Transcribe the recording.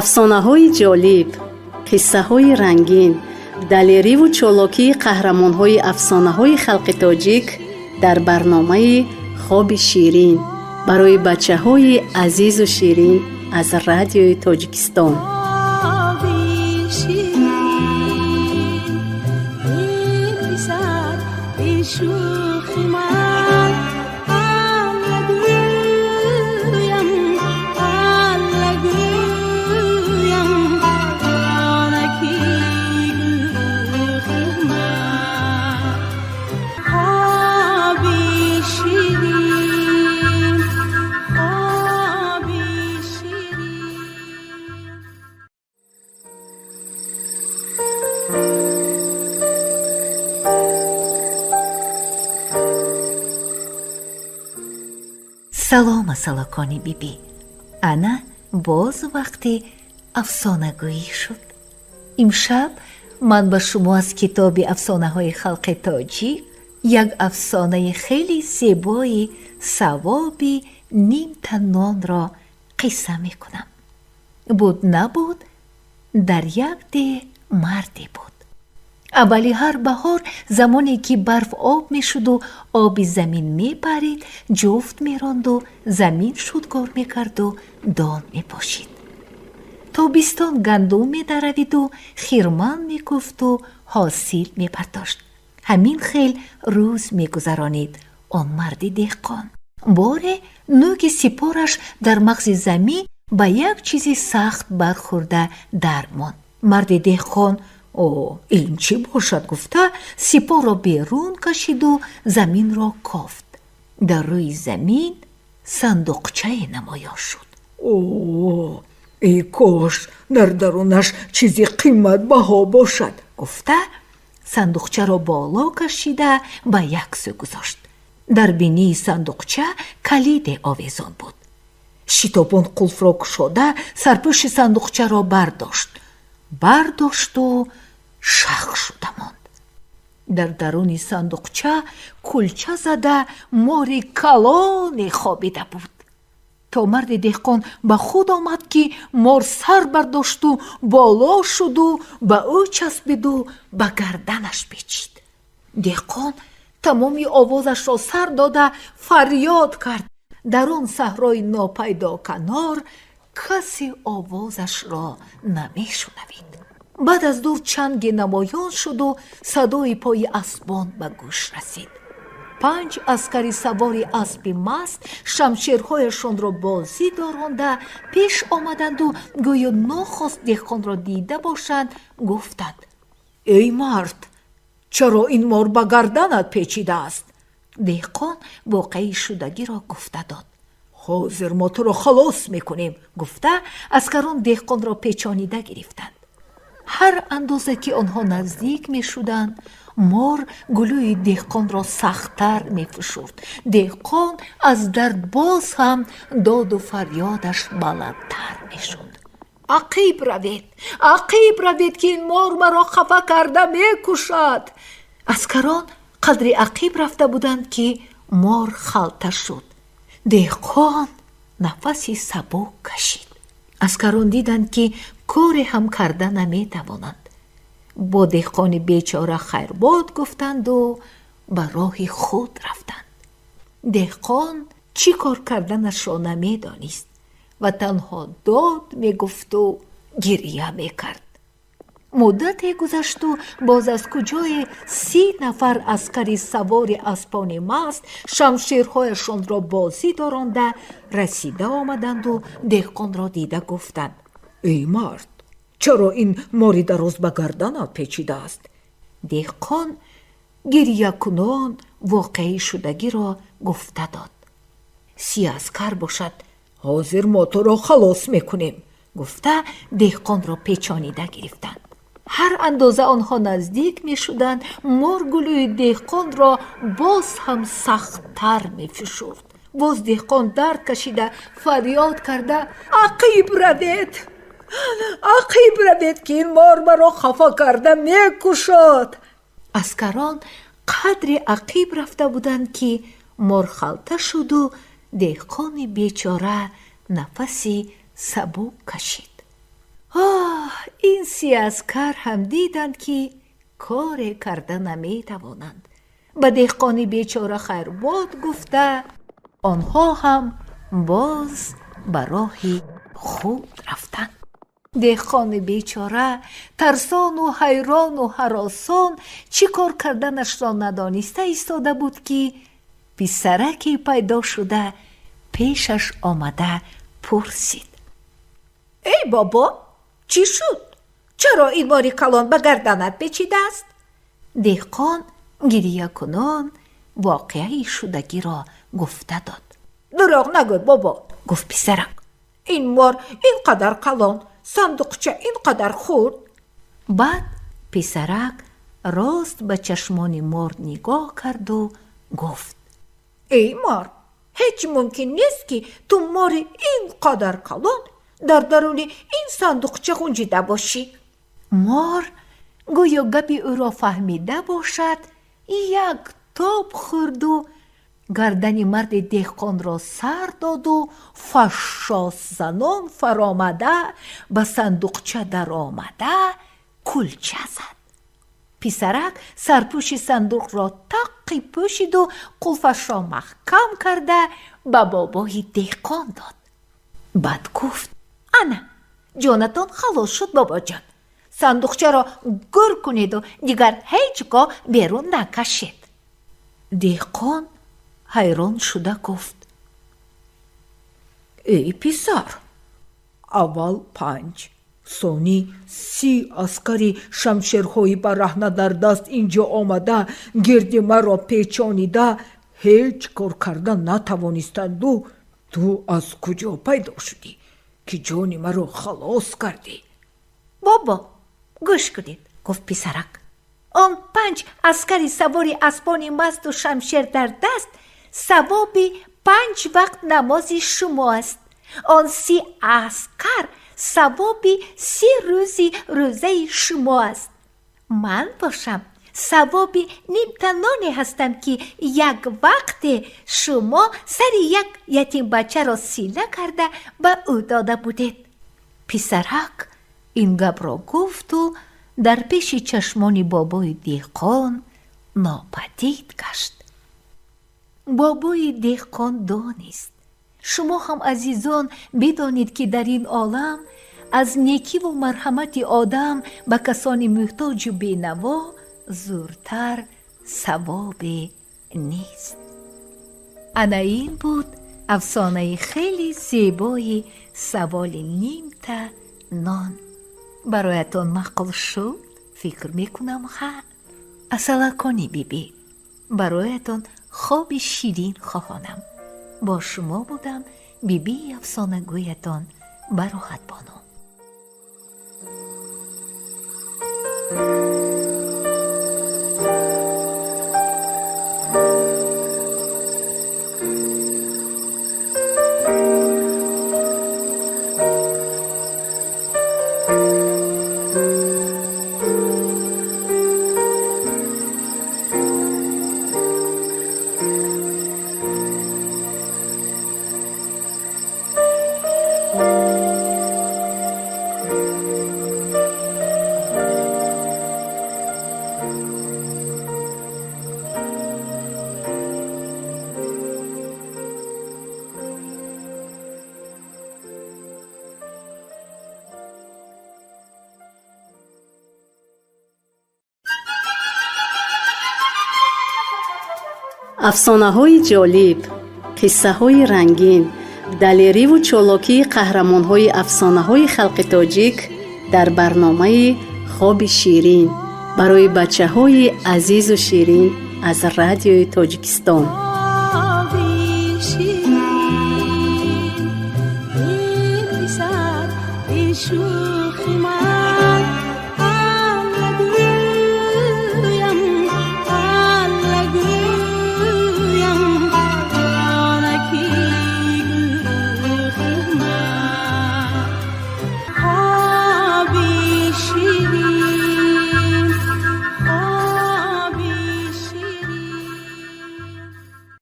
Афсонаҳои ҷолиб, қиссаҳои рангин, далериву чолокии қаҳрамонҳои афсонаҳои халқи тоҷик дар барномаи «Хоби ширин» барои бачаҳои азизу ширин аз Радиои Тоҷикистон. Хоби ширин, эй писар, эй шӯхи ман, Алла гӯям, Алла гӯям, онаки гӯхи ман. Хоби ширин, хоби ширин. Салом, асалакони бибӣ! Ана боз вақти афсонагӯӣ шуд. Имшаб ман ба шумо аз китоби афсонаҳои халқи тоҷик як афсонаи хеле зебои савоби нимта нонро қисса мекунам. Буд, набуд, дар як деҳ марде буд. Аввали ҳар баҳор, замоне ки барф об мешуду оби замин мепарид, ҷуфт меронду замин шудгор мекарду дон мепошид. Тобистон гандум медаравиду хирман мекуфту ҳосил мебардошт. Ҳамин хел рӯз мегузаронид он марди деҳқон. Боре нӯги сипораш дар мағзи замин ба як чизи сахт бархӯрда дар монд. Марди деҳқон: «О, ин чӣ бошад?» гуфта, сипорро берун кашиду заминро кофт. Дар рӯи замин сандуқчае намоён шуд. О, эй кош дар дарунаш чизи қиматбаҳо бошад! Гуфта, сандуқчаро боло кашида ба як сӯ гузошт. Дар бинии сандуқча калиде овезон буд. Шитобон қулфро кушода, сарпӯши сандуқчаро бардошт. Бардошту шах шуда монд. Дар даруни сандуқча кулча зада мори калоне хобида буд. То марди деҳқон ба худ омад, ки мор сар бардошту боло шуду ба ӯ часпиду ба гарданаш печид. Деҳқон тамоми овозашро сар дода фарёд кард. Дар он саҳрои нопайдоканор касе овозашро намешунавид. Баъд аз дур чанге намоён шуду садои пои асбон ба гӯш расид. Панҷ аскари савори аспи маст шамшерҳояшонро бозӣ доронда пеш омаданду гӯё нохост деҳқонро дида бошанд, гуфтанд: «Эй мард, чаро ин мор ба гарданат печидааст?» Деҳқон воқеаи шудагиро гуфта дод. «Ҳозир мо туро халос мекунем», гуфта, аскарон деҳқонро печонида гирифтанд. Ҳар андоза ки онҳо наздик мешуданд, мор гулӯи деҳқонро сахттар мефишурд. Деҳқон аз дард боз ҳам доду фарёдаш баландтар мешуд: «Ақиб равед, ақиб равед, ки ин мор маро хафа карда мекушад!» Аскарон қадри ақиб рафта буданд, ки мор халта шуд. Деҳқон нафаси сабук кашид. Аскарон диданд, ки коре ҳам карда наметавонанд. Бо деҳқони бечора хайрбод гуфтанду ба роҳи худ рафтанд. Деҳқон чӣ кор карданашро намедонист ва танҳо дод мегуфту гирья мекард. Муддате гузашту боз аз куҷое 30 нафар аскари савори аспони маст шамшерҳояшонро бозӣ доронда расида омаданду деҳқонро дида гуфтанд: «Эй мард, чаро ин мори дароз ба гарданат печидааст?» Деҳқон гирьякунон воқеаи шудагиро гуфта дод. 30 аскар бошад: «Ҳозир мо туро халос мекунем», гуфта, деҳқонро печонида гирифтанд. Ҳар андоза онҳо наздик мешуданд, мор гулӯи деҳқонро боз ҳам сахттар мефишурд. Боз деҳқон дард кашида фарёд карда: «Ақиб равед, ақиб равед, ки ин мор маро хафа карда мекушад!» Аскарон қадри ақиб рафта буданд, ки мор халта шуду деҳқони бечора нафаси сабук кашид. Ин 30 аскар ҳам диданд, ки коре карда наметавонанд. Ба деҳқони бечора хайрбод гуфта, онҳо ҳам боз ба роҳи худ рафтанд. Деҳқони бечора тарсону ҳайрону ҳаросон чӣ кор карданашро надониста истода буд, ки писараке пайдо шуда, пешаш омада пурсид: Эй бобо, чӣ шуд? Чаро ин мори калон ба гарданат печидааст? Деҳқон гирьякунон воқеаи шудагиро гуфта дод. Дурӯғ нагӯй, бобо, гуфт писарак. Ин мор ин қадар калон, сандуқча ин қадар хурд. Баъд писарак рост ба чашмони мор нигоҳ карду гуфт: Эй мор, ҳеҷ мумкин нест, ки ту мори ин қадар калон дар даруни ин сандуқча ғунҷида бошӣ. Мор гӯё гапи ӯро фаҳмида бошад, як тоб хӯрду гардани марди деҳқонро сар доду фашшосзанон фаромада, ба сандуқча даромада, кулча зад. Писарак сарпӯши сандуқро таққи пӯшиду қулфашро маҳкам карда, ба бобои деҳқон дод. Баъд гуфт: Ана, ҷонатон халос шуд, бобоҷон. Сандуқчаро гӯр кунеду дигар ҳеҷ гоҳ берун накашед. Деҳқон ҳайрон шуда гуфт: Эй писар, аввал панҷ, сонӣ 30 аскари шамшерҳои бараҳна дар даст инҷо омада, гирди маро печонида, ҳеҷ кор карда натавонистанду ту аз куҷо пайдо шудӣ, ки ҷони маро халос кардӣ? Бобо, гӯш кунед, гуфт писарак. Он панҷ аскари савори аспони масту шамшер дар даст савоби панҷ вақт намози шумо аст. Он 30 аскар савоби 30 рӯзи рӯзаи шумо аст. Ман бошам, савоби нимта ноне ҳастам, ки як вақте шумо сари як ятимбачаро сила карда ба ӯ дода будед. Писарак ин гапро гуфту дар пеши чашмони бобои деҳқон нопадид гашт. Бобои деҳқон донист. Шумо ҳам, азизон, бидонед, ки дар ин олам аз некиву марҳамати одам ба касони муҳтоҷу бенаво зӯртар савобе нест. Ана ин буд афсонаи хеле зебои саволи нимта нон. Бароятон маъқул шуд? Фикр мекунам, ҳа. Асалакони бибӣ бароятон хоби ширин хоҳонам. Бо шумо будам бибии афсонагӯятон Бароҳатбону. Афсонаҳои ҷолиб, қиссаҳои рангин, далериву чолокии қаҳрамонҳои афсонаҳои халқи тоҷик дар барномаи «Хоби ширин» барои бачаҳои азизу ширин аз Радиои Тоҷикистон.